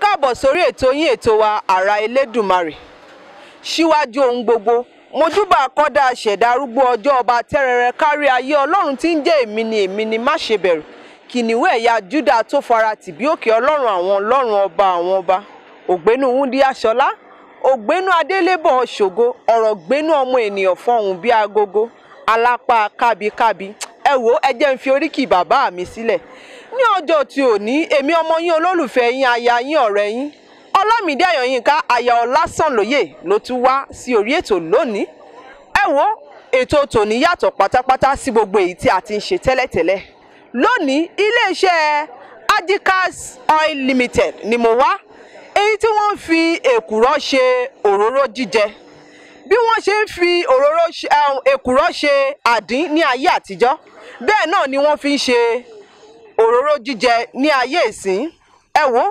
Káàbọ̀ sórí ètò yín, ètò wa, Àrà Elédùmarè. Síwájú ohun gbogbo, mojúbà kọ́dá ṣẹ̀dá, arúgbó ọjọ́, ọba tẹ́rẹrẹ kárí ayé, Ọlọ́run tí ń jẹ́ èmi ni, èmi ni má ṣe bẹ̀rù, kìnìún ẹ̀yà Júdà tó fara tì bí òkè, Ọlọ́run àwọn ọlọ́run, ọba àwọn ọba, ògbénu wúndí aṣọlá, ògbénu adélébọ̀ ṣògo, ọ̀rọ̀ gbénu ọmọ ènìyàn fọhùn bí agogo, alápá kábíkábí. Ẹ wò, ẹ jẹ́ n fi oríkì bàbá mi sílẹ̀. Ní ọjọ́ tí ò ní, èmi ọmọ yín olólùfẹ́ yín, aya yín, ọ̀rẹ́ yín, Ọlámídé Ayọ̀yínká aya Ọlásànlóyè, ló tún wá sí orí ètò lónìí. Ẹ wo, ètò tòní yàtọ̀ pátápátá sí gbogbo èyí tí a ti ń ṣe tẹ́lẹ̀tẹ́lẹ̀. Lónìí, iléeṣẹ́ Agikas Oil Limited ni mo wá, èyí tí wọ́n ń fi èkùrọ́ ṣe òróró jíjẹ. Bí wọ́n ṣe ń fi òróró èkùrọ́ ṣe àdín ní ayé àtijọ́, bẹ́ẹ̀ náà ni wọ́n fi ń ṣe òróró jíjẹ ní ayé ìsín. Ẹ wo,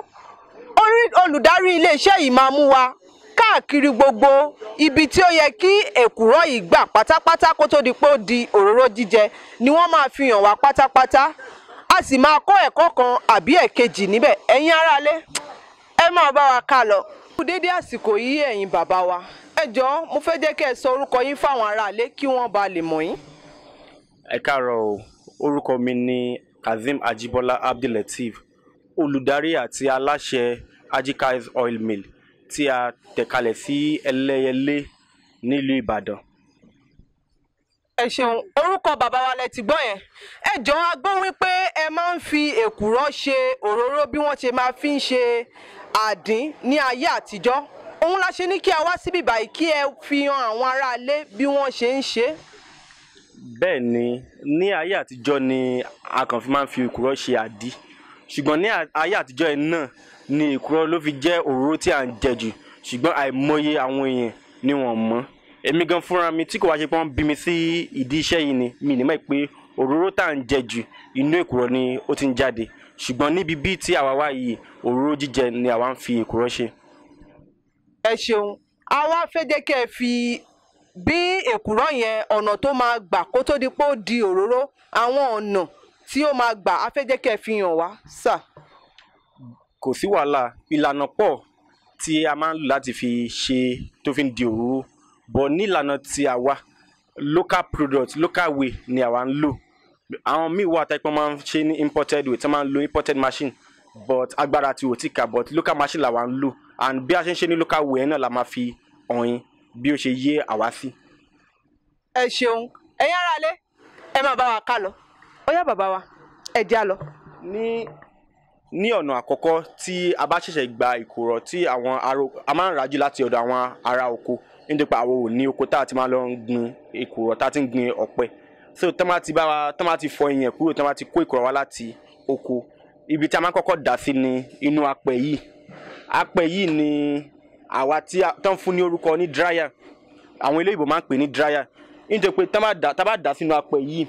olùdarí iléeṣẹ́ yìí máa mú wa káàkiri gbogbo ibi tí ó yẹ kí èkùrọ́ yìí gbà pátápátá kó tó di pé ó di òróró jíjẹ ni wọ́n máa fi hàn wá pátápátá. A sì máa kọ́ ẹ̀kọ́ kan àbí ẹ̀kejì níbẹ̀. Ẹ̀yin aráalé, ẹ máa bá wa ká lọ. Kú dédé àsìkò yìí, ẹ̀yin bàbá wa. Ẹ jọ̀ọ́, mo fẹ́ jẹ́ kẹ́ ẹ sọ orúkọ yín fáwọn aráalé kí wọ́n bá lè mọ̀ yín. Ẹ káàárọ̀ o. Orúkọ mi ni Kazeem Ajibola Abdulateef, olùdarí àti aláṣẹ Agikas Oil Mill tí a tẹ̀kalẹ̀ sí Ẹlẹ́yẹlé nílùú Ìbàdàn. Ẹ ṣeun. Orúkọ bàbá wa lẹ ti gbọ́ yẹn. Ẹ jọ̀ọ́, a gbọ́ wípé ẹ máa ń fi èkùrọ́ ṣe òróró bí wọ́n ṣe máa fi ń ṣe àdín ní ayé àtijọ́. Òun la ṣe ní kí a wá síbí báyìí kí ẹ fi hàn àwọn aráalé bí wọ́n ṣe ń ṣe. Bẹ́ẹ̀ ni, ní ayé àtijọ́ ni a kàn fi máa ń fi èkùrọ́ ṣe àdí, ṣùgbọ́n ní ayé àtijọ́ yìí náà ni èkùrọ́ ló fi jẹ́ òróró tí à ń jẹ jù, ṣùgbọ́n àìmọye àwọn èèyàn ni wọ́n mọ̀. Èmi gan fúnra mi, tí kò wá ṣe pé wọ́n bí mi sí ìdí iṣẹ́ yìí ni, mi ní mọ̀ pé òróró tá à ń jẹ jù, inú èkùrọ́ ni ó ti ń jáde. Ṣùgbọ́n níbi bí tí àwa wà yìí, òróró jíjẹ ni àwa ń fi èkùrọ́ ṣe. Ẹ ṣeun. Àwa fẹ́ jẹ́ kẹ́ ẹ fi bí èkùrọ́ yẹn, ọ̀nà tó máa gbà kó tó di pé ó di òróró, àwọn ọ̀nà tí ó máa gbà, á fẹ́ jẹ́ kẹ́ ẹ fi hàn wá sà. Kò sí wàhálà. Ìlànà pọ̀ tí a máa ń lò láti fi ṣe tó fi ń di òróró, but ní ìlànà tí àwa, local product, local way ni àwa ń lò. Àwọn míì wà tẹ́pẹ́ máa ń ṣe ní imported way, tí wọ́n máa ń lo imported machine, but agbára tí ò tí kà, but local machine làwa ń lò, and bí a ṣe ń ṣe ní local way náà la máa fi hàn yín bí ó ṣe yé àwa sí. Ẹ ṣeun. Ẹ̀yin aráalé, ẹ máa bá wa ká lọ. Ó yá, bàbá wa, ẹ já lọ. Ní ọ̀nà àkọ́kọ́, tí a bá ṣẹ̀ṣẹ̀ gba ìkùrọ̀ tí àwọn ará a máa ń rà jù láti ọ̀dọ̀ àwọn ará oko, nítorí pé àwọn ò ní oko tá a ti máa lọ ń gbin ìkùrọ̀, tá a ti ń gbin ọ̀pẹ. So tọ́ máa ti bá wa, tọ́ máa ti fọ ìyẹn kúrò, tọ́ máa ti kó ìkùrọ̀ wá láti oko, ibi tí a máa kọ́kọ́ dà sí ni inú apẹ̀ yìí. Apẹ̀ yìí ni àwa tí tọ́ ń fún ní orúkọ ní dryer, àwọn eléyìnbó máa ń pè ní dryer, nítorí pé tá bá dà sínú apẹ̀ yìí,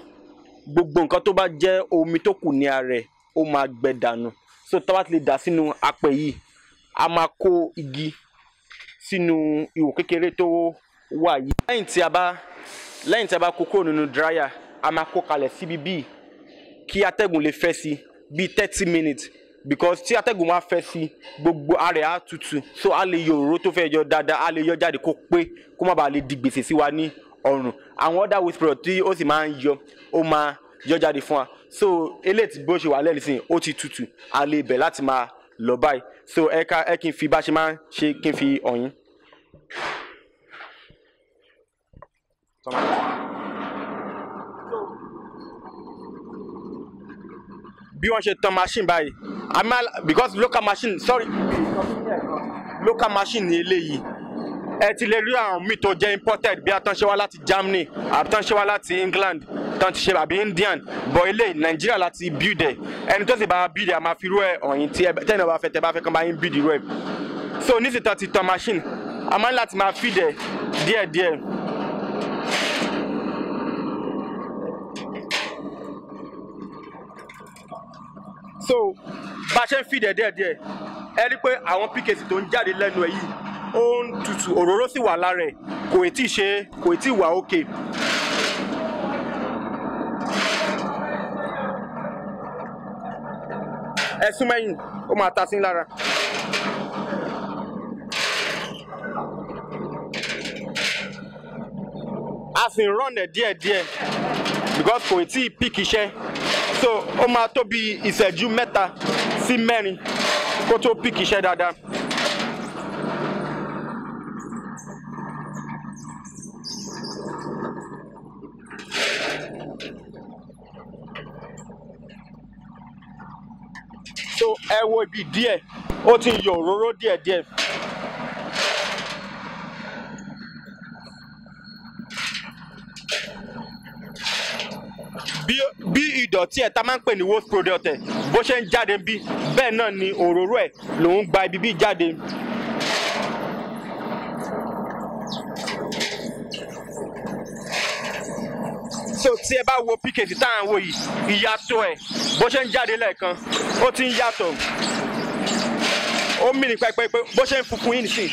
gbogbo nǹkan tó bá jẹ́ omi tó kù ní ara ẹ̀, ó máa gbẹ dànù. So tá bá ti lè dà sínú apẹ̀ yìí, a máa kó igi sínú ihò kékeré tó wà yìí. Lẹ́yìn tí a bá kó kúrò nínú dryer, a máa kó kalẹ̀ síbi bíi kí atẹ́gùn lè fẹ́ sí bíi 30 minutes, because tí atẹ́gùn bá fẹ́ sí, gbogbo ara ẹ̀ á tutù, so a lè yọ òróró tó fẹ́ yọ dáadáa, a lè yọ jáde kó pé, kó má bàa lè di gbèsè sí wa ní ọrùn. Àwọn other waste product tí ó sì máa ń yọ, ó máa yọ jáde fún wa. So eléyìí tí bó ṣe wà lẹ́nu sí, ó ti tutù, a lè bẹ̀ láti máa lọ báyìí. So ẹ ká ẹ kí n fi bá ṣe máa ń ṣe, kí n fi hàn yín. Bí wọ́n ṣe tan machine báyìí, because local machine, sorry, local machine ni eléyìí. Ẹ ti lè rí àwọn míì tó jẹ́ imported, bí atán ṣe wá láti Germany, àbí tán ṣe wá láti England, tán ti ṣe, àbí Indian, but eléyìí, Nàìjíríà láti build ẹ. Ẹni tó sì bá build ẹ, a máa fi irú ẹ ọ̀yìn tí tẹ́ni ọba fẹ́, tẹ́ bá fẹ́ kán bá yín build irú ẹ. So nísìnyí tán ti tan machine, a máa ń láti máa feed ẹ díẹ̀díẹ̀. So bá a ṣe ń feed ẹ díẹ̀díẹ̀, ẹ rí pé àwọn PKC tó ń jáde lẹ́nu ẹ̀ yìí, ó ń tutù, òróró sì wà lára ẹ̀, kò tí ì ṣe, kò tí ì wà okay. Ẹ sún mẹ́yìn, ó máa ta sí lára. A sì ń run ẹ̀ díẹ̀díẹ̀ because kò tí ì pick iṣẹ́, so ó máa tó bí ìṣẹ́jú 3 sí 4 kó tó pick iṣẹ́ dáadáa. So ẹ wo ibi díẹ̀, ó ti ń yọ òróró díẹ̀díẹ̀. Bí ìdọ̀tí ẹ̀ tá máa ń pè ní waste product ẹ̀ bó ṣe ń jáde bí bẹ́ẹ̀ náà ni òróró ẹ̀ lòún gba ibi bí jáde. So tí ẹ bá wo PKC tá à ń wò yìí, ìyàtọ̀ ẹ̀ bó ṣe ń jáde lẹ́ẹ̀kan ó ti ń yàtọ̀. Ó mì ní pẹ́pẹ́ pé bó ṣe ń funfun yìí nìsín,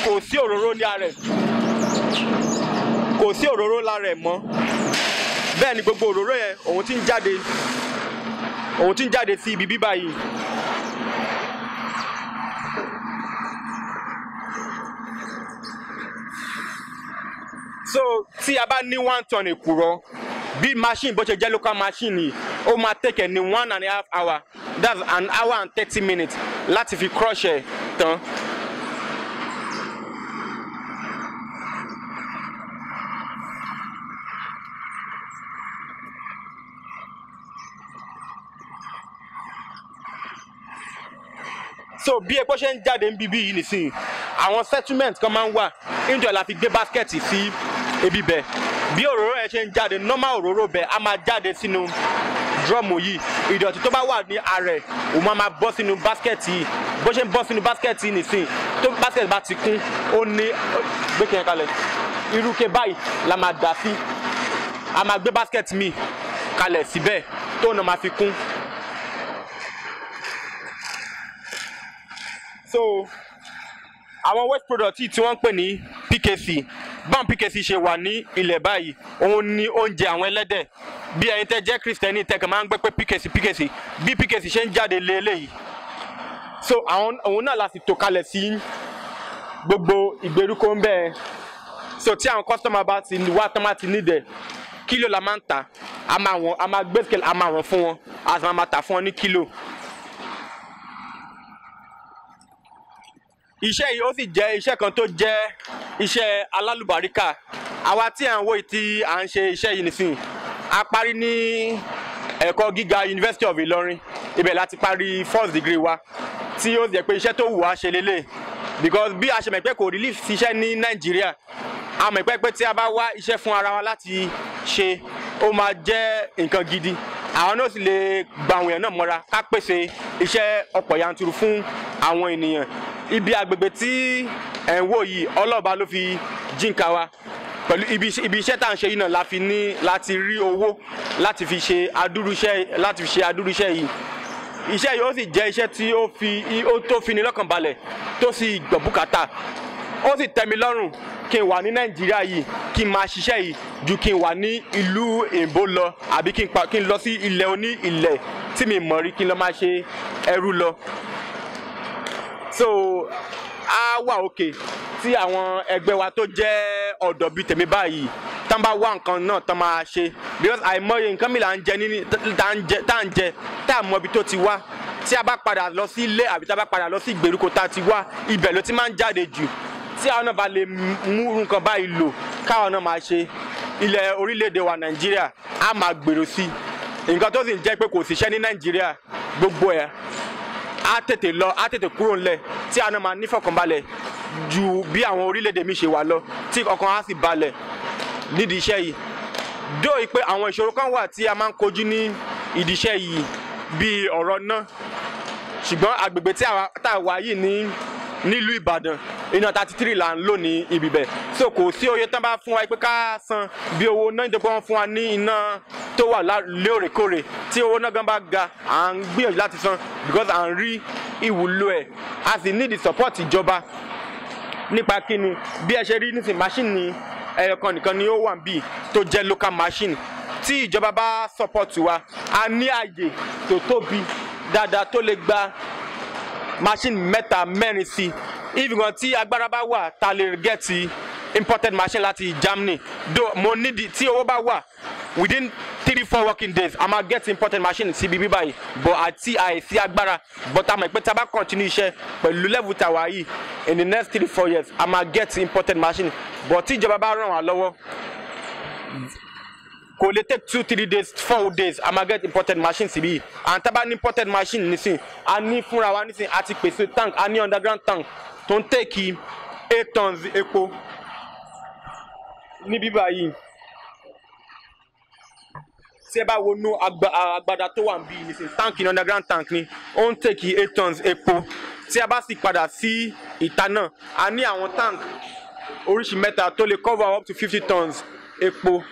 kò sí òróró ní ara ẹ̀, kò sí òróró lára ẹ̀ mọ́. Bẹ́ẹ̀ ni gbogbo òróró yẹn òun ti ń jáde, òun ti ń jáde sí ibi bíbá yìí. So tí a bá ní 1 ton èkùrọ́, bí machine bó ṣe jẹ́ local machine yìí, ó máa take ẹ̀ ní 1.5 hours, that's an hour and 30 minutes láti fi crush ẹ̀ tán. So bí epo ṣe ń jáde ń bíbí yìí nísìnyí, àwọn settlement kan máa ń wà nítorí la fi gbé basket sí ibi bẹ̀. Bí òróró ẹ ṣe ń jáde, normal òróró bẹ̀ á máa jáde sínú drum yìí. Ìdọ̀tí tó bá wà ní ara ẹ̀ òun máa bọ́ sínú basket yìí. Bó ṣe ń bọ́ sínú basket yìí nísìnyí, tó basket bá ti kún, ó ní gbé kí n kalẹ̀ irúke báyìí la máa dà sí, a máa gbé basket mi kalẹ̀ síbẹ̀ tó náà máa fi kún. So àwọn waste product yìí tí wọ́n ń pè ní PKC, báwọn PKC ṣe wà ní ilẹ̀ báyìí, òun ni oúnjẹ àwọn ẹlẹ́dẹ̀. Bí ẹ̀yin tẹ́ jẹ́ Kristẹni tẹ́ kàn máa ń gbé pé PKC PKC, bí PKC ṣe ń jáde lé eléyìí. So àwọn òun náà la sì tò kalẹ̀ sí gbogbo ìgbèríko ń bẹ́ẹ̀. So tí àwọn customer bá ti wá tán bá ti nídẹ̀, kílò la máa ń tà, a máa wọ̀n, a máa gbé scale, a máa wọ̀n fún wọn, a sì máa tà fún wọn ní kílò. Iṣẹ́ yìí ó sì jẹ́ iṣẹ́ kan tó jẹ́ iṣẹ́ alálùbáríkà. Àwa tí à ń wò tí à ń ṣe iṣẹ́ yìí nísìnyí, a parí ní ẹ̀kọ́ gíga University of Ilorin, ibẹ̀ láti parí first degree wa, tí ó jẹ́ pé iṣẹ́ tó wù wá ṣe lélẹ̀. Because bí a ṣe mọ̀ pé kò really ṣiṣẹ́ ní Nàìjíríà, a mọ̀ pé tí a bá wá iṣẹ́ fún ara wa láti ṣe, ó máa jẹ́ nǹkan gidi. Àwọn náà sì lè gba àwọn èèyàn náà mọ́ra ká pèsè iṣẹ́ ọ̀pọ̀ yanturu fún àwọn ènìyàn. Ibi agbègbè tí ẹ̀ ń wò yìí, ọlọ́ba ló fi jíǹka wa pẹ̀lú ibi iṣẹ́ tá à ń ṣe yìí náà la fi ní láti rí owó láti fi ṣe adúrú iṣẹ́, láti fi ṣe adúrú iṣẹ́ yìí. Iṣẹ́ yìí ó sì jẹ́ iṣẹ́ tí ó fi ó tó fi ni lọ́kàn balẹ̀, tó sì gbọ́ bùkátà. Ó sì tẹ́ mi lọ́rùn kí n wà ní Nàìjíríà yìí kí n máa ṣiṣẹ́ yìí ju kí n wà ní ìlú èbó lọ, àbí kí n lọ sí ilẹ̀ oní ilẹ̀ tí mi mọ̀ rí kí n lọ máa ṣe ẹrú lọ. So a wà òkè tí àwọn ẹgbẹ́ wa tó jẹ́ ọ̀dọ́ bíi tèmi báyìí tán bá wá nǹkan náà tán máa ṣe, because àìmọye nǹkan mi là ń jẹ ní tá ń jẹ tá à mọ ibi tó ti wá. Tí a bá padà lọ sí ilé àbí tá a bá padà lọ sí ìgbèríko tá a ti wá, ibẹ̀ ló ti máa ń jáde jù. Tí àwọn náà bá lè mú nǹkan báyìí lò káwọn náà máa ṣe, ilẹ̀ orílẹ̀-èdè wa Nàìjíríà á máa gbèrò sí i. Nǹkan tó sì ń jẹ́ pé kò síṣẹ́ ní Nàìjíríà, gbogbo ẹ̀ á tètè lọ, á tètè kúrò ńlẹ̀, tí àwọn náà máa nífọ̀kànbalẹ̀ ju bí àwọn orílẹ̀-èdè mi ṣe wà lọ, tí ọkàn á sì balẹ̀ nídìí iṣẹ́ yìí. Dóò pé àwọn ìṣòro kan wà tí a máa ń kojú ní ìdí iṣẹ́ yìí bíi ọ̀rọ̀ náà, ṣùgbọ́n agbègbè tí a wà yìí ní nílùú Ìbàdàn, iná 33 là ń lò ní ibi bẹ̀. So kò sí oye tán bá fún wa pé ká san bí owó náà, nítorí pé wọ́n fún wa ní iná tó wà lóòrèkóòrè. Tí owó náà gan bá ga, à ń gbìyànjú láti san because à ń rí ìwúlò ẹ̀. A sì need support ìjọba nípa kíni bí ẹ ṣe rí nísìnyí, machine ni ẹyọ kan nìkan ni ó wà níbí tó jẹ́ local machine. Tí ìjọba bá support wa, a ní àyè tó tóbi dáadáa tó lè gba machine 3 mẹ́rin sí. Even gan tí agbára bá wà, ta lè gẹ̀ẹ́tì Imported machine láti Germany. Though mo need tí owó bá wà, within 3-4 working days a máa get imported machine síbi bí báyìí, but àti àìsí agbára. But a mọ̀ pé tá a bá continue iṣẹ́ pẹ̀lú level tàwa yìí, in the next 3-4 years a máa get imported machine. But tí ìjọba bá ràn wá lọ́wọ́, kò lè take 2-3 days, 4 days, a máa get imported machine síbí. And tá a bá ní imported machine nísìn, a ní fúnra wa nísìn, a ti pèsè tank, a ní underground tank tó ń take 8 tons epo níbí báyìí. Tí ẹ bá wo nú agbada tó wà níbí nísìn, tank ní underground tank ni, ó ń take 8 tons epo. Tí a bá sì padà sí ìta náà, a ní àwọn tank oríṣi mẹ́ta tó lè cover up to 50 tons epo.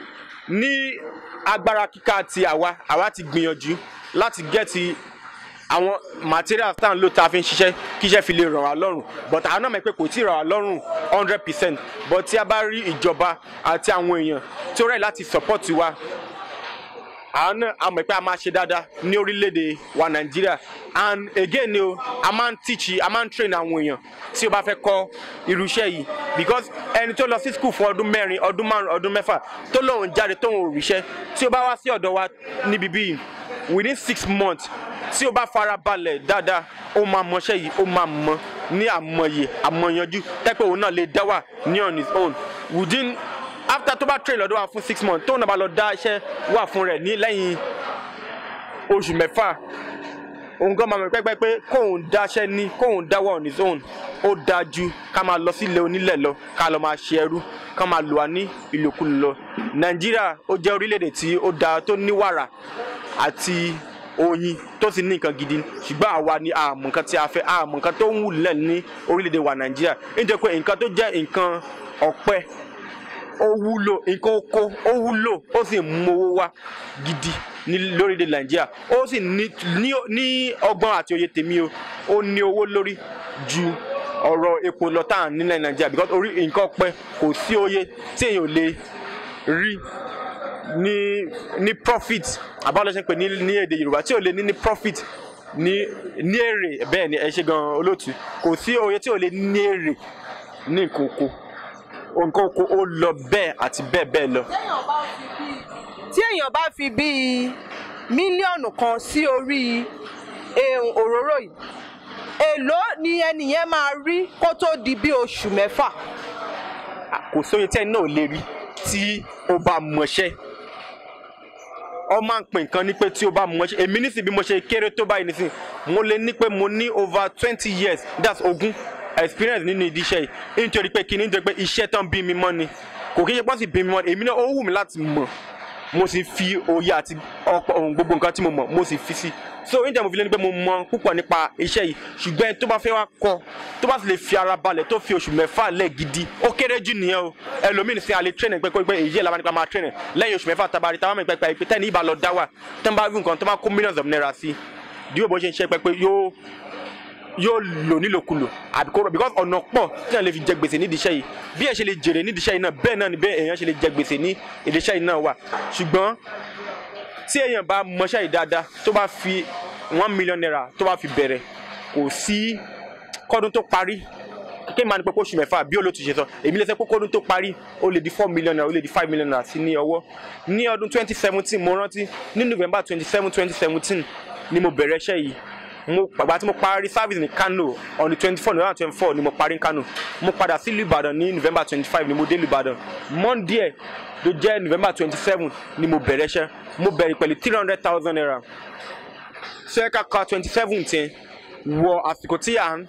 Ní agbára kíká ti àwa, àwa ti gbìyànjú láti get àwọn materials tá à ń lò, tá a fi ń ṣiṣẹ́, kí iṣẹ́ fi lè ràn wá lọ́rùn. But àwọn náà mọ̀ pé kò tí ì ràn wá lọ́rùn 100%. But tí a bá rí ìjọba àti àwọn èèyàn tí ó rẹ̀ láti support wa, àwọn náà a mọ̀ pé a máa ṣe dáadáa ní orílẹ̀-èdè wa Nàìjíríà. And again ni o, a máa ń teach, a máa ń train àwọn èèyàn tí o bá fẹ́ kọ́ irú iṣẹ́ yìí, because ẹni tó lọ sí school fún ọdún 4, ọdún 5, ọdún 6, tó lóun jáde, tóun ò ríṣẹ́, tí o bá wá sí ọ̀dọ̀ wa níbi bíi, within 6 months, tí o bá fara balẹ̀ dáadáa, ó máa mọṣẹ́ yìí, ó máa mọ ní àmọye àmọyanjú tẹ́pẹ́ òun náà lè dá wà ní on his own. Within, after tó bá train lọ́dọ̀ wa fún 6 months, tóun náà bá lọ dá iṣẹ́ wà fún rẹ̀ ní lẹ́yìn oṣù 6, òun gan máa mọ̀ pẹ́pẹ́ pé kóun dáṣẹ́ ní kóun dá wà on his own, ó dáa ju ká máa lọ sílé onílẹ̀ lọ, ká lọ máa ṣe ẹrú, ká máa lò wá ní ìlòkulò lọ. Nàìjíríà, ó jẹ́ orílẹ̀-èdè tí ó dáa, tó ní wàrà àti oyin, tó sì ní nǹkan gidi, ṣùgbọ́n àwa ni àmọ́ nǹkan tí a fẹ́, àmọ́ nǹkan tó ń wù lẹ̀ ní orílẹ̀-èdè wa Nàìjíríà, nítorí pé nǹkan tó jẹ́ nǹkan ọ̀pẹ ó wúlò, nǹkan oko ó wúlò, ó sì mú owó wá gidi ní lórílẹ̀ Nàìjíríà. Ó sì ní ọgbọ́n àti òye tèmi o, ó ní owó lórí ju ọ̀rọ̀ epo lọ tá à ń nílẹ̀ Nàìjíríà, because orí nǹkan ọ̀pẹ, kò sí oye tí èèyàn ò lè rí ní profit, àbáwọlẹ̀ ṣe ń pè ní èdè Yorùbá, tí ò lè ní profit, ní èrè. Bẹ́ẹ̀ ni, ẹ ṣe gan olóòtú. Kò sí oye tí ò lè ní èrè ní nǹkan oko. Nǹkan oko ó lọ bẹ́ẹ̀ àti bẹ́ẹ̀ bẹ́ẹ̀ lọ. Tí èèyàn bá fi bíi 1 mílíọ̀nù sí orí ehun òróró yìí, èló ni ẹnìyẹn máa rí kó tó di bí oṣù 6? Kò sóye tí ẹni náà lè rí tí ó bá mọṣẹ́. Ọ máa ń pè nǹkan ní pé tí ó bá mọṣẹ́. Èmi nísìnyí, bí mo ṣe kéré tó báyìí nísìnyí, mo lè ní pé mo ní over 20 years, that's 20 experience nínú ìdí iṣẹ́ yìí. Nítorí pé kíni? Nítorí pé iṣẹ́ tán bí mi mọ́ ni. Kò kí n ṣe pọ́n sì bí mi mọ́, èmi náà ó wù mí láti mọ̀, mo sì fi òye àti ọ̀pọ̀ ohun gbogbo nǹkan tí mo mọ̀, mo sì fi sí. So níta mo fi lé ní pé mo mọ̀ púpọ̀ nípa iṣẹ́ yìí. Ṣùgbọ́n ẹni tó bá fẹ́ wá kọ́, tó bá sì lè fi ara balẹ̀, tó fi oṣù 6 lẹ̀ gidi, ó kéré jù nìyẹn o. Ẹlòmíì sí alẹ́ training pé pé èyí ẹ̀ la máa nípa máa training lẹ́yìn oṣù 6, tabari táwọn mẹ́pẹ́ pé tẹ́ni ìbá lọ dá wà, tó ń bá rí nǹkan tó bá kó millions of naira sí díwò, bó ṣe ń ṣe pé yóò lò nílòkulò àbí kó rọ, because ọ̀nà pọ̀ tí èèyàn lè fi jẹ gbèsè nídìí iṣẹ́ yìí. Bí ẹ ṣe lè jèrè nídìí iṣẹ́ yìí náà, bẹ́ẹ̀ náà ni bẹ́ẹ̀ èèyàn ṣe lè jẹ gbèsè ní ìdí iṣẹ́ yìí náà wà. Ṣùgbọ́n tí èèyàn bá mọṣẹ́ yìí dáadáa, tó bá fi ₦1 million tó bá fi bẹ̀rẹ̀, kò sí kọ́dún tó parí, kí n máa ní pé oṣù 6 bí olóòtú ṣe sọ, èmi lè sọ pé kọ́dún tó parí, ó lè di ₦4 million, ó lè di ₦5 million sí ní ọwọ́. Ní ọdún 2017, mo rántí, ní November 27, 2017 ni mo bẹ̀rẹ̀ iṣẹ́ yìí. Mo pàgbà tí mo parí service ní Kano on the 24, November 24 ni mo parí ní Kano. Mo padà sílùú Ìbàdàn ní November 25 ni mo dé ìlú Ìbàdàn. Monday ẹ̀ tó jẹ́ November 27 ni mo bẹ̀rẹ̀ iṣẹ́. Mo bẹ̀rẹ̀ pẹ̀lú ₦300,000. Ṣé ká 27 tí wọ àsìkò tí à ń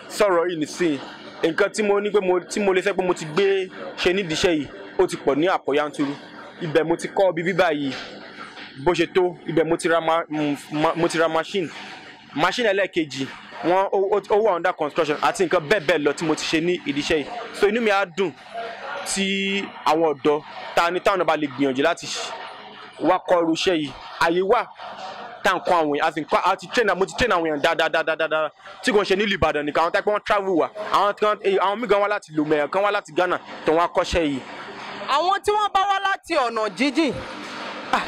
sọ̀rọ̀ yìí nísìnyí, nǹkan tí mo ní pé mo tí mo lè sẹ́ pé mo ti gbé ṣe nídìí iṣẹ́ yìí, ó ti pọ̀ ní àpọ̀ yanturu. Ibẹ̀ mo ti kọ́ bíbí báyìí bó ṣe tó, ibẹ̀ mo ti ra machine ẹlẹ́ẹ̀kejì wọ́n ó wà under construction, àti nǹkan bẹ́ẹ̀ bẹ́ẹ̀ lọ tí mo ti ṣe ní ìdí iṣẹ́ yìí. So inú mi á dùn tí àwọn ọ̀dọ́ ta ni táwọn náà bá lè gbìyànjú láti wá kọ́ irú iṣẹ́ yìí. Àyè wà tá à ń kọ́ àwọn èèyàn, àti nǹkan àti train, mo ti train àwọn èèyàn dáadáa dáadáa dáadáa, tí kò ń ṣe nílùú Ìbàdàn nìkan. Àwọn táìpẹ́ wọ́n travel wá, àwọn kan, àwọn míì gan wá láti Lomé, kan wá láti Ghana tó wọ́n á kọ́ṣẹ́ yìí. Àwọn tí wọ́n bá wá láti ọ̀nà jíjìn,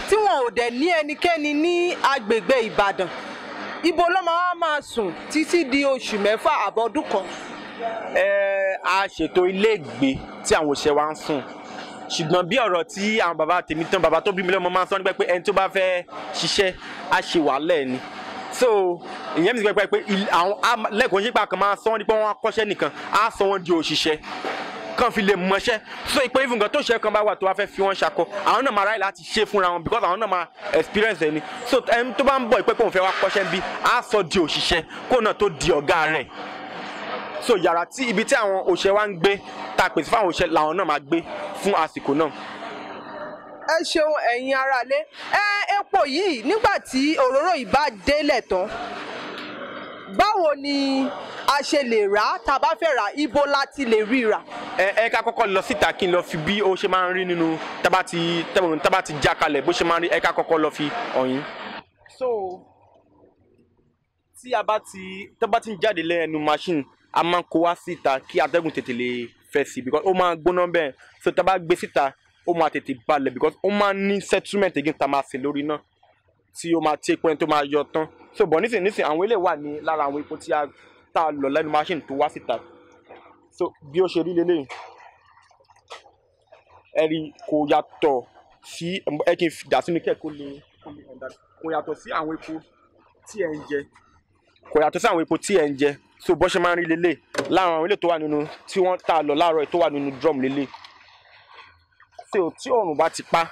tí wọn ò dẹ̀ ní ẹnikẹ́ni ní agbègbè Ìbàdàn, ibo ló máa wá máa sùn títí di oṣù 6 àbọ̀dún kan? A ṣètò ilé ìgbé tí àwọn òṣìṣẹ́ wa ń sùn, ṣùgbọ́n bí ọ̀rọ̀ tí àwọn bàbá tèmi tán, bàbá tó bí mi lọ́mọ máa ń sọ nípa pé ẹni tó bá fẹ́ ṣiṣẹ́ á ṣe wàhálà ẹ̀ ni. So ìyẹn mi sì pẹ́ pé àwọn lẹ́kọ̀ọ́ yípa kan máa sọ wọ́n nípa wọn akọ́ṣẹ́ nìkan, á sọ wọ́n di òṣìṣẹ́ kàn fi lè mọṣẹ́. So ìpè ìfún nǹkan tó ṣe kan bá wà tó wá fẹ́ fi wọ́n ṣakọ, àwọn náà máa ráyè láti ṣe fúnra wọn because àwọn náà máa experience ẹni. So ẹni tó bá ń bọ̀ ìpè pé òun fẹ́ wá kọ́ṣẹ́ bí, á sọ di òṣìṣẹ́ kó náà tó di ọ̀gá rẹ̀. So yàrá tí ibi tí àwọn òṣìṣẹ́ wa ń gbé tá a pèsè fáwọn òṣìṣẹ́ làwọn náà máa gbé fún àsìkò náà. Ẹ ṣeun ẹ̀yin aráalé. Ẹ epo yìí nígbà tí òróró yìí bá délẹ̀ tán, báwo ni a ṣe lè rà á? Tá a bá fẹ́ rà, ibo la ti lè rí rà? Ẹ ká kọ́kọ́ lọ síta kí n lọ fi bí ó ṣe máa ń rí nínú tábà ti já kalẹ̀ bó ṣe máa ń rí. Ẹ ká kọ́kọ́ lọ fi ọ̀yìn. So tí a bá ti tábà ti ń jáde lẹ́nu machine, a máa ń kó wá síta kí atẹ́gùn tètè lè fẹ́ sí, because ó máa ń gbóná bẹ́ẹ̀. So tá a bá gbé síta, ó máa tètè balẹ̀ because ó máa ń ní settlement again tá a máa sè lórí náà tí ó máa tí epo yẹn tó máa yọ tán. So bọ̀ nísìn àwọn eléyìí wà ní lára àwọn epo tí a tá a lọ lẹ́nu machine tó wá síta. So bí ó ṣe rí leléyìí, ẹ rí kò yàtọ̀ sí, ẹ kí n dà sínú kẹ́ kó lè kò yàtọ̀ sí àwọn epo tí ẹ ń jẹ, kò yàtọ̀ sí àwọn epo tí ẹ ń jẹ. So bó ṣe máa ń rí leléyìí lára àwọn eléyìí tó wà nínú tí wọ́n tá a lọ láàárọ̀ tó wà nínú drum leléyìí. So tí òòrùn bá ti pa,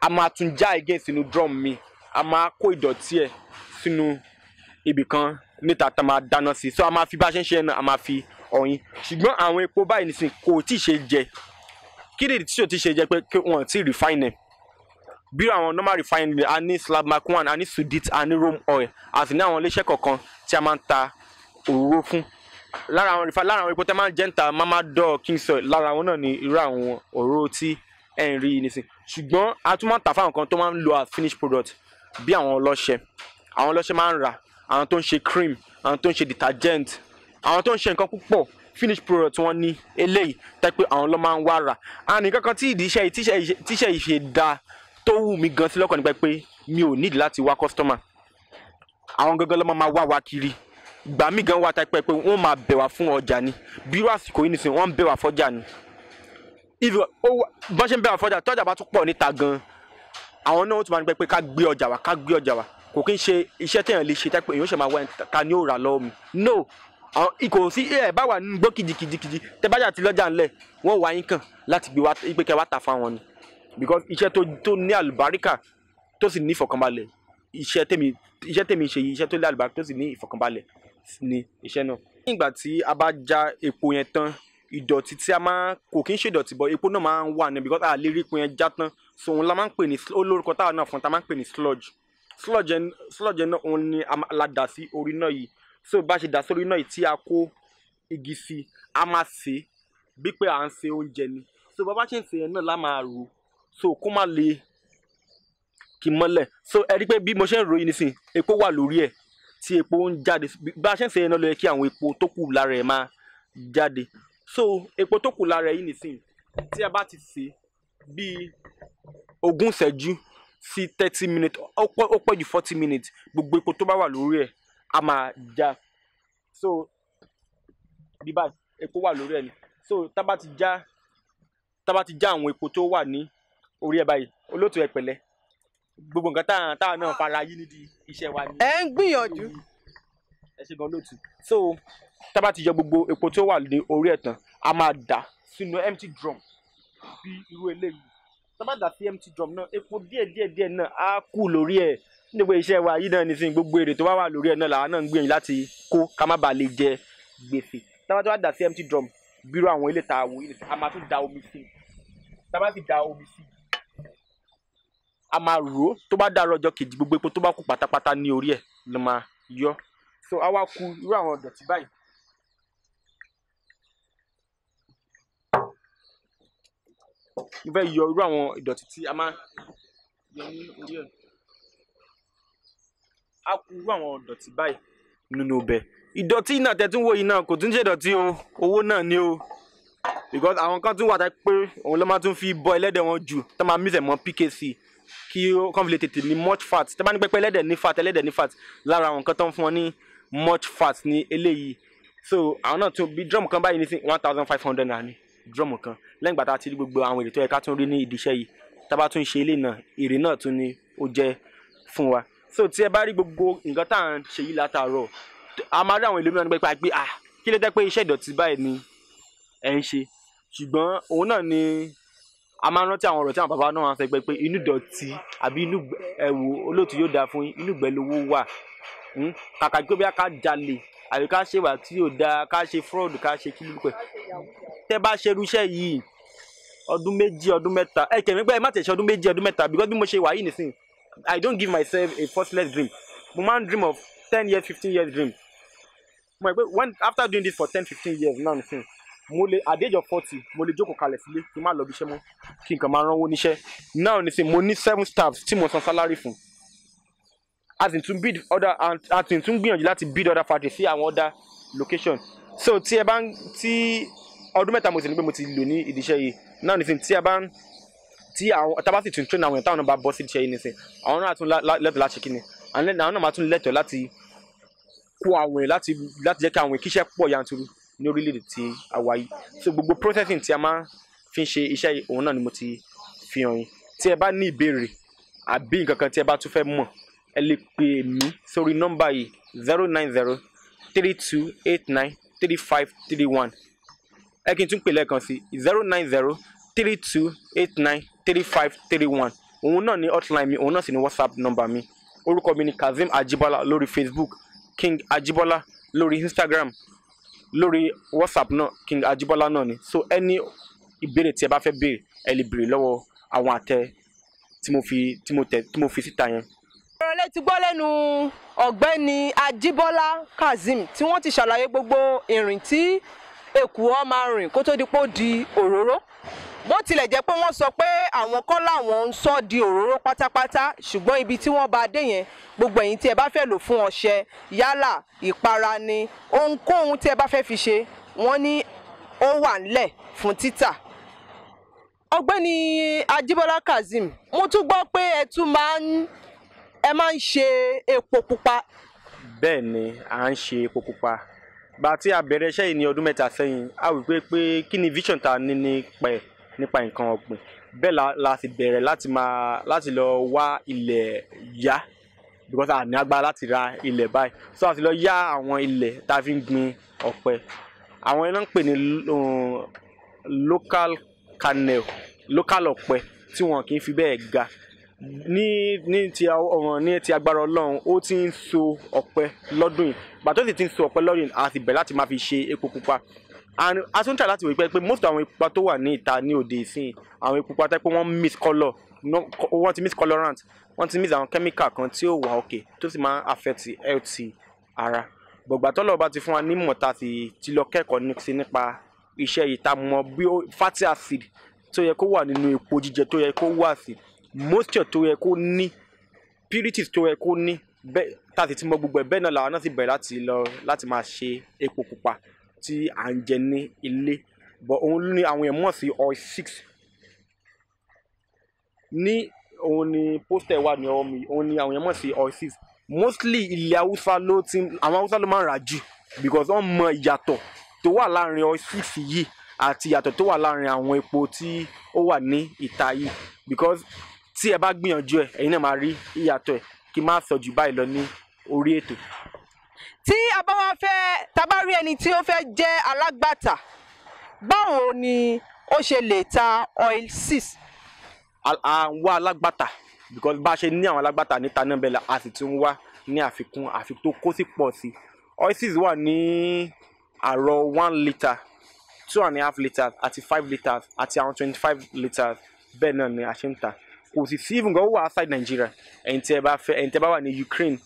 a máa tún já again sínú drum mi, a máa kó ìdọ̀tí ẹ̀ sínú ibì kan níta tá a máa dáná sí. So a máa fi bá a ṣe ń ṣe náà, a máa fi ọ̀yin. Ṣùgbọ́n àwọn epo báyìí nísìnyí kò tí ì ṣe jẹ. Kí nìdí tí ò tí ì ṣe jẹ? Pé kí wọ́n ti refine ẹ̀. Bí àwọn normal refine, a ní Slab Mark 1, a ní Sudit, a ní Rome oil, a sì ní àwọn iléeṣẹ́ kọ̀ọ̀kan tí a máa ń ta òróró fún. Lára àwọn refine, lára àwọn epo tí a máa ń jẹ ń ta Mama Dor, King Soil, lára àwọn náà ni irú àwọn òróró tí ẹ̀ ń rí nísìnyí. Ṣùgbọ́n a tún máa ń tà fáwọn kan tó máa ń lo as finished product bí àwọn ọlọ́ṣẹ. Àwọn ọlọ́ṣẹ máa ń rà, àwọn tó ń ṣe cream, àwọn tó ń ṣe detergent, àwọn tó ń ṣe nǹkan púpọ̀, finished product wọn ní eléyìí tẹ́ pé àwọn ló máa ń wá rà. Àní kankan tí ìdí iṣẹ́ tíṣẹ́ yìí ṣe dáa tó wù mí gan sí lọ́kàn nípa pé mi ò nídìí láti wá customer. Àwọn gangan ló máa wá wa kiri. Ìgbà mí gan wá tẹ́ pé wọ́n máa bẹ̀ wá fún ọjà ni. Bí irú àsìkò yìí nísìnyí, wọ́n ń bẹ̀ wá fọ́jà ni. Bọ́n ṣe ń bẹ̀ wá fọ́jà, tọ́jà bá tún pọ̀ níta gan, àwọn náà ó tún máa ń pẹ́ pé ká gbé ọjà wá, ká gbé ọjà wá. Kò kí ń ṣe iṣẹ́ téèyàn lè ṣe tẹ́ pé èèyàn ṣe máa wá ta ni ó rà lọ́wọ́ mi. No, kò sí ẹ bá wà nínú gbó kìjikìjikìji tẹ bá jà ti lọ́jà ńlẹ̀, wọ́n wá yín kàn láti gbé wá pé kẹ́ wá tà fáwọn ni. Because iṣẹ́ tó ní àlùbáríkà tó sì ní ìfọ̀kànbalẹ̀, iṣẹ́ tèmi ṣe yìí, iṣẹ́ tó ní àlùbáríkà tó sì ní ìfọ̀kànbalẹ̀ ni iṣẹ́ náà. Nígbà tí a bá já epo yẹn tán, ìdọ̀tí tí a máa kò kí ń ṣe ìdọ̀tí bọ̀, epo náà máa ń wà ní because a lè rí epo yẹn já tán. So òun la máa ń pè ní, ó lórúkọ táwa náà fún, ta máa ń pè ní sludge. Sludge náà òun ni la dà sí orí náà yìí. So bá ṣe dà sórí náà yìí tí a kó igi sí, a máa sè é bí pé à ń sè oúnjẹ ni. So bá ṣe ń sè yẹn náà la máa rò, so kó má lè kí mọ́lẹ̀. So ẹ rí pé bí mo ṣe ń rò yìí nísìnyí, epo wà lórí ẹ̀ tí epo ń jáde. Bá ṣe ń sè yẹn náà ló yẹ kí àwọn epo tó kù lára ẹ̀ máa jáde. So epo tó kù lára ẹ̀ yìí nísìnyí, tí a bá ti sè bí 20 ìṣẹ́jú sí 30 minutes, ó pẹ́ ju 40 minutes, gbogbo epo tó bá wà lórí ẹ̀ a máa já. So bí báyìí epo wà lórí ẹ̀ ni. So tá bá ti já àwọn epo tó wà ní orí ẹ̀ báyìí, olóòtú ẹ pẹ̀lẹ́, gbogbo nǹkan táà náà fara yí nídìí iṣẹ́ wa ni. Ẹ ń gbìyànjú. Ẹ ṣe gan olóòtú. So tá bá ti yọ gbogbo epo tó wà ní orí ẹ̀ tán, a máa dà sínú empty drum bí irú eléyìí. Tá bá dà sí empty drum náà, epo díẹ̀ díẹ̀ díẹ̀ náà á kù lórí ẹ̀. Nígbà iṣẹ́ wa yìí náà nísìnyí, gbogbo èrè tó bá wà lórí ẹ̀ náà làwa náà ń gbìyànjú láti kó ká má bàa lè jẹ gbèsè. Tá bá tó wá dà sí empty drum bírú àwọn ilé tá a wò yìí, a máa tún da omi sí i. Tá bá sì da omi sí i, a máa rò ó. Tó bá dàárọ̀ ọjọ́ kejì, gbogbo epo tó bá kù pátápátá ní orí ẹ̀ ló máa yọ. So a wá ku irú àwọn ìdọ̀tí báyìí. Mo fẹ́ yọ irú àwọn ìdọ̀tí tí a máa yọ ní orí ẹ̀. A kú irú àwọn ìdọ̀tí báyìí nínú ọbẹ̀. Ìdọ̀tí náà tẹ́tún wò yìí náà kò tún ṣe ìdọ̀tí o, owó náà ni o. Because àwọn kan tún wà tá pé òun ló máa tún fi bọ ẹlẹ́dẹ̀ wọn jù tó máa mix ẹ̀ mọ́ PKC kí ó kàn fi lè tètè ní much fat. Tẹ́ bá ní pẹ́pẹ́ ẹlẹ́dẹ̀ ní fat, ẹlẹ́dẹ̀ ní fat, lára àwọn nǹkan tó ń fún wọn ní much fat ní eléyìí. So àwọn náà tún bí drum kan báyìí ní sí 1,500 naira ní drum kan. Lẹ́yìn ìgbà tá a ti rí gbogbo àwọn èrè tó yẹ ká tún rí ní ìdí iṣẹ́ yìí, tá a bá tún ṣe ilé náà, èrè náà tún ni ó jẹ́ fún wa. So tí ẹ bá rí gbogbo nǹkan tá à ń ṣe yìí látàárọ̀, a máa rí àwọn ìlú mìíràn nípa pé ah, kí ló dé pé iṣẹ́ ìdọ̀tí báyìí ni ẹ̀ ń ṣe. Ṣùgbọ́n òun náà ni a máa ń rántí àwọn ọ̀rọ̀ tí àwọn bàbá náà máa ń sọ pé inú ìdọ̀tí àbí inú ẹ̀wò olóòtú yóò dáa fún yín, inú ìgbẹ́ lowó wà. Kàkà pé bóyá ká jalè àbí ká ṣèwà tí yóò dáa, ká ṣe fraud, ká ṣe kí lóko ẹ̀. Tẹ́ bá ṣerú iṣẹ́ yìí ọdún 2, ọdún 3, ẹ kẹ̀mí pé ẹ má tẹ̀sí ọdún 2, ọdún 3, because bí mo ṣe wà yìí nísìnyí, I don't give myself a first-less dream. Mo máa ń dream of 10 years, 15 years dream. Mo mọ̀ pé when after doing this for 10, 15 years now nísìnyí, mo lè at the age of 40, mo lè jókòó kalẹ̀ sílé kí n má lọ bí iṣẹ́ mọ́, kí n kàn máa ránwó níṣẹ́. Now nísìnyí, mo ní 7 staffs tí mo san salary fún. As in to build other, as in tún gbìyànjú láti build other factory sí àwọn other location. So tí ẹ bá ń tí ọdún 3 mo sì ní pé mo ti lò ní ìdí iṣẹ́ yìí. Now nísìnyí, tí a bá ń tí àwọn tá bá sì tún train àwọn èèyàn táwọn náà bá bọ́ sí ìdí iṣẹ́ yìí nísìnyí, àwọn náà tún lẹ́tọ̀ọ́ láti ṣe kíni, àwọn náà máa tún lẹ́tọ̀ọ́ láti kó àwọn èèyàn láti jẹ́ kí àwọn kíṣẹ́ pọ̀ yanturu ní orílẹ̀-èdè tí a wà yìí. So gbogbo processing tí a máa fi ń ṣe iṣẹ́ yìí, òun náà ni mo ti fi hàn yín. Tí ẹ bá ní ìbéèrè àbí nǹkan kan tí ẹ bá tún fẹ́ mọ̀, ẹ lè pè mí sórí nọ́mbà yìí 090 32 89 35 31. Ẹ kí n tún pè lẹ́ẹ̀kan sí 090 32 89 35 31. Òun náà ni hotline mi, òun náà sì ni WhatsApp nọ́mbà mi. Orúkọ mi ni Kazeem Ajibola lórí Facebook, King Ajibola lórí Instagram, lórí WhatsApp náà King Ajibola náà ni. So ẹni ìbéèrè tí ẹ bá fẹ́ béèrè, ẹ lè béèrè lọ́wọ́ àwọn àtẹ tí mo fi tí mo tẹ̀ tí mo fi síta yẹn. Ọ̀rọ̀ lẹ ti gbọ́ lẹ́nu ọ̀gbẹ́ni Ajibola Kazeem tí wọ́n ti ṣàlàyé gbogbo ìrìn tí èkùrọ́ máa rìn kó tó di pé ó di òróró. Bó tilẹ̀ jẹ́ pé wọ́n sọ pé àwọn kọ́ làwọn ń sọ di òróró pátápátá, ṣùgbọ́n ibi tí wọ́n bá dé yẹn, gbogbo ẹ̀yin tí ẹ bá fẹ́ lò fún ọṣẹ, yálà ìpara ni, ohunkóhun tí ẹ bá fẹ́ fi ṣe, wọ́n ní ó wà ńlẹ̀ fún títà. Ọ̀gbẹ́ni Ajibola Kazeem, mo tún gbọ́ pé ẹ tún máa ń ẹ máa ń ṣe epo pupa. Bẹ́ẹ̀ ni, à ń ṣe epo pupa. Bá tí a bẹ̀rẹ̀ iṣẹ́ yìí ní ọdún 3 sẹ́yìn, a wí pé kí ni vision ta ní nípa nǹkan ọ̀gbìn. Bẹ́ẹ̀ la sì bẹ̀rẹ̀ láti lọ wá ilẹ̀ yá, because a ní agbára láti ra ilẹ̀ báyìí. So a sì lọ yá àwọn ilẹ̀ tá a fi ń gbin ọ̀pẹ. Àwọn iná ń pè ní local kernel, local ọ̀pẹ tí wọn kì í fi bẹ́ẹ̀ ga. Ní ti ọ̀ràn ní ti agbára Ọlọ́run, ó ti ń so ọ̀pẹ lọ́dún yìí. Gbà tó sì ti ń so ọ̀pẹ lọ́dún yìí, a sì bẹ̀rẹ̀ láti máa fi ṣe epo pupa. And a tún try láti wò pé most àwọn epo pupa tó wà ní ìta ní òde ìsìn, àwọn epo pupa tẹ́ pé wọ́n mix colour, wọ́n ti mix colorant, wọ́n ti mix àwọn chemical kan tí ó wà òkè tó sì máa ń affect health ara. Gbọ̀gbà tọ́lọ̀ bá ti fún wa ní ìmọ̀ tá a sì ti lọ kẹ́kọ̀ọ́ sí nípa iṣẹ́ yìí, tá a mọ bí fatty acid tó yẹ kó wà nínú epo jíjẹ tó yẹ kó wà sí, moisture tó yẹ kó ní, purities tó yẹ kó ní, bẹ́ẹ̀ tá a sì ti mọ gbogbo ẹ̀. Bẹ́ẹ̀ náà làwọn náà sì bẹ̀rẹ̀ láti lọ láti máa ṣe epo pupa tí à ń jẹ ní ilé. But òun ní àwọn èèyàn mọ̀ sí oil 6. Ní òun ni poster wà ní ọwọ́ mi, òun ni àwọn èèyàn mọ̀ sí oil 6. Mostly ilẹ̀ Haúsá ló ti, àwọn Haúsá ló máa ń rà jù, because wọ́n mọ ìyàtọ̀ tó wà láàrin oil 6 yìí àti ìyàtọ̀ tó wà láàrin àwọn epo tí ó wà ní ìta yìí. Because tí ẹ bá gbìyànjú ẹ, ẹ̀yin náà máa rí ìyàtọ̀ ẹ̀. Kí n má sọ jù báyìí lọ ní orí ètò. Tí a bá wá fẹ́, tá bá rí ẹni tí ó fẹ́ jẹ́ alágbàtà, báwo ni ó ṣe lè ta oil 6? A ń wá alágbàtà, because bá a ṣe ní àwọn alágbàtà níta náà bẹ́ẹ̀ la, a sì tún wá ní àfikún, àfikún tó kó sí pọ̀ sí. Oil 6 wà ní àrọ̀ 1 litre, 2.5 litres àti 5 litres àti àwọn 25 litres. Bẹ́ẹ̀ náà ni a ṣe ń tà. Kò sì sí even gan ó wà outside Nigeria. Ẹ̀yin tí ẹ bá fẹ́, ẹ̀yin tí ẹ bá wà ní Ukraine,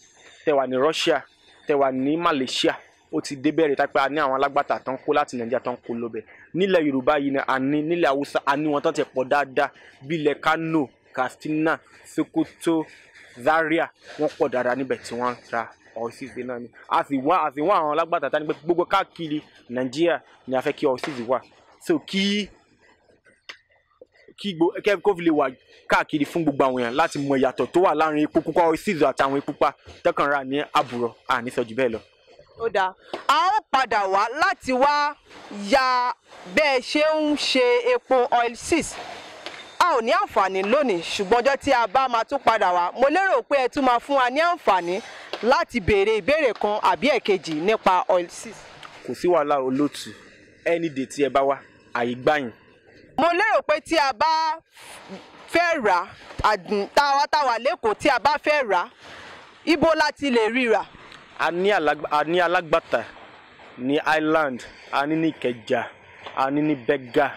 tẹ wà ní Russia, tẹ wà ní Malaysia, ó ti dé bẹ̀rẹ̀ tá pé a ní àwọn alágbàtà tán kó láti Nàìjíríà tán kó lóbẹ̀. Nílẹ̀ Yorùbá yìí ni a ní, nílẹ̀ Haúsá a ní wọn tán ti pọ̀ dáadáa, bí ilẹ̀ Kano, Katsina, Sokoto, Zaria, wọ́n pọ̀ dáadáa níbẹ̀ tí wọ́n ń ra oil 6 náà ni. A sì wá àwọn alágbàtà tá ní pé gbogbo káàkiri Nàìjíríà ni a fẹ́ kí oil 6 wà. So kí kó fi lè wà káàkiri fún gbogbo àwọn èèyàn láti mọ ìyàtọ̀ tó wà láàrin epo pupa oil 6 àti àwọn epo pupa tẹ́kàn rà ní àbúrò. A ní sọ jù bẹ́ẹ̀ lọ. Ó dáa, a ó padà wá láti wá ya bẹ́ẹ̀ ṣe ń ṣe epo oil 6. A ò ní àǹfààní lónìí, ṣùgbọ́n ọjọ́ tí a bá máa tún padà wá, mo lérò pé ẹ tún máa fún wa ní àǹfààní láti béèrè ìbéèrè kan àbí ẹ̀kejì nípa oil 6. Kò sí wàhálà olóòtú, any day tí ẹ bá wá, àyè gbà yín. Mo lérò pé tí a bá fẹ́ rà á, táwa lẹ́kọ̀ọ́, tí a bá fẹ́ rà á, ibo la ti lè rí rà? A ní alágbàtà ní Island, a ní ní Ìkẹjà, a ní ní Berger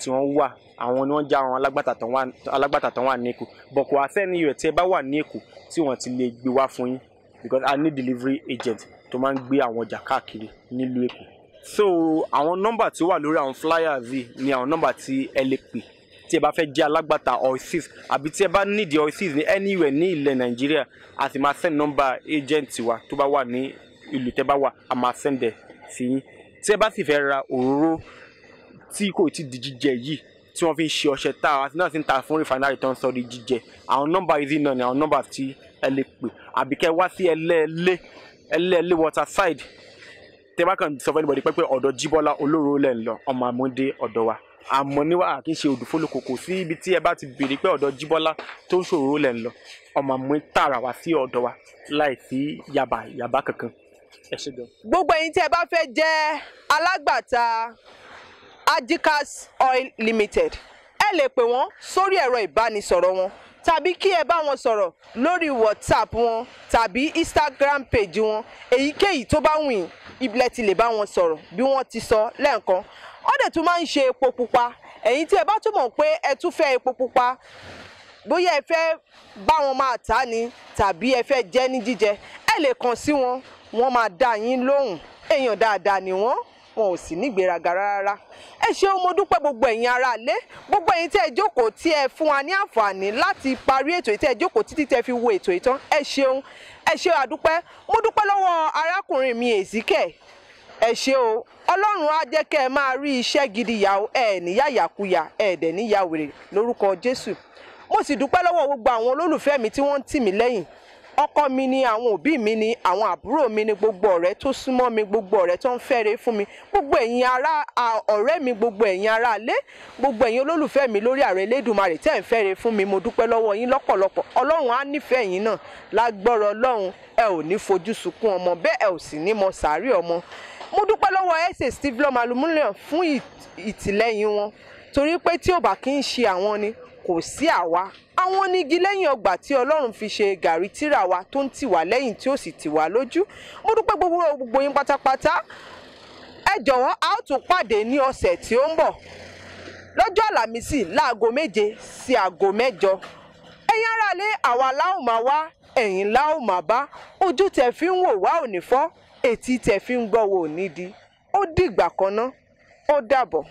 tí wọ́n wà. Àwọn ni wọ́n jẹ́ àwọn alágbàtà tán wà ní Èkó. But kò wá sẹ́ni rẹ̀ tí ẹ bá wà ní Èkó tí wọ́n ti lè gbé wá fún yín, because a ní delivery agent tó máa ń gbé àwọn ọjà káàkiri nílùú Èkó. So àwọn nọ́mbà tí ó wà lórí àwọn flyers yìí ni àwọn nọ́mbà tí ẹ lè pè tí ẹ bá fẹ́ jẹ́ alágbàtà oil 6, àbí tí ẹ bá need oil 6 ní anywhere ní ilẹ̀ Nàìjíríà. A sì máa send nọ́mbà agent wa tó bá wà ní ìlú tẹ́ bá wà, a máa send ẹ̀ sí yín. Tí ẹ bá sì fẹ́ ra òróró tí kò tí di jíjẹ yìí tí wọ́n fi ń ṣe ọṣẹ tá a náà sì ń ta fún refinery tó ń sọ di jíjẹ, àwọn nọ́mbà yìí náà ni àwọn nọ́mbà tí ẹ lè pè, àbí kẹ́ wá sí Ẹlẹ́ẹ̀lẹ́ Waterside. Tẹ́ bá kàn sọ fún anybody pé ọ̀dọ̀ Jíbọ́lá Olóró lẹ̀ ń lọ, ọmọ àmúdé ọ̀dọ̀ wa àmọ́ níwá kì í ṣe òdùfólókò. Kò sí ibi tí ẹ bá ti béèrè pé ọ̀dọ̀ Jíbọ́lá tó ń ṣòro lẹ̀ ń lọ, ọmọ àmú tààrà wá sí ọ̀dọ̀ wa láì sí yàbá yàbá kankan. Ẹ ṣé gan. Gbogbo ẹ̀yin tí ẹ bá fẹ́ jẹ́ alágbàtà Agikas Oil Limited, ẹ lè pè wọ́n sórí ẹ̀rọ ìbánisọ̀rọ̀ wọn, tàbí kí ẹ bá wọn sọ̀rọ̀ lórí WhatsApp wọn tàbí Instagram page wọn. Èyíkéyìí tó bá wù yín, ibẹ̀ ti lè bá wọn sọ̀rọ̀ bí wọ́n ti sọ lẹ́ẹ̀kan. Ó dẹ̀ tún máa ń ṣe epo pupa. Ẹ̀yin tí ẹ bá tún mọ̀ pé ẹ tún fẹ́ epo pupa, bóyá ẹ fẹ́ bá wọn máa tà ní tàbí ẹ fẹ́ jẹ ní jíjẹ, ẹ lè kàn sí wọn, wọ́n máa dá yín lóhùn. Èèyàn dáadáa ni wọ́n, wọn ò sì ní ìgbéraga rárá. Ẹ ṣeun, mo dúpẹ́ gbogbo ẹ̀yin ará ilé, gbogbo ẹ̀yin tí ẹ jókòó tí ẹ fún wa ní àǹfààní láti parí ètò yìí, tí ẹ jókòó títí tí ẹ fi wo ètò yìí tán. Ẹ ṣeun, ẹ ṣe àdúpẹ́. Mo dúpẹ́ lọ́wọ́ arákùnrin mi Èzíkẹ̀. Ẹ ṣé o, Ọlọ́run á jẹ́ kẹ́ ẹ máa rí iṣẹ́ gidi yà ó, ẹ ní yàyàkuyà, ẹ dẹ̀ ní ya wèrè lórúkọ Jésù. Mo sì dúpẹ́ lọ́wọ́ gbogbo àwọn olólùfẹ́ mi tí wọ́n ń tì mí lẹ́yìn. Ọkọ mi ni, àwọn òbí mi ni, àwọn àbúrò mi ni, gbogbo ọ̀rẹ́ tó súnmọ́ mi, gbogbo ọ̀rẹ́ tó ń fẹ́re fún mi, gbogbo ẹ̀yin ará ọ̀rẹ́ mi, gbogbo ẹ̀yin ará ilé, gbogbo ẹ̀yin olólùfẹ́ mi lórí Ààrẹ Elédùmarè tẹ́ ń fẹ́re fún mi, mo dúpẹ́ lọ́wọ́ yín lọ́pọ̀lọpọ̀. Ọlọ́run á nífẹ̀ẹ́ yín náà lágbọ́rọ̀ Ọlọ́run. Ẹ ò ní fojú sunkún ọmọ, bẹ́ẹ̀ ẹ ò sì ní mọ sàárè ọmọ. Mo dúpẹ́ lọ́wọ́ SA Steve Aluminium fún ìtìlẹ́yìn wọn, torí pé tí ò bá kí ń ṣe àwọn ni kò sí àwa. Àwọn onígi lẹ́yìn ọgbà tí Ọlọ́run fi ṣe gàrí tíra wa tó ń tì wá lẹ́yìn tí ó sì tì wá lójú. Mo dúpẹ́ gbogbo yín pátápátá. Ẹ jọ̀wọ́, a ó tún pàdé ní ọ̀sẹ̀ tí ó ń bọ̀ lọ́jọ́ Àlàmísì láago 7 sí aago 8. Ẹ̀yin aráalé, àwa la ó máa wá, ẹ̀yin la ó máa bá. Ojú tẹ́ fi ń wò wá ò ní fọ́, etí tẹ́ fi ń gbọ́ wò ní di. Ó dìgbà kan ná, ó dàbọ̀.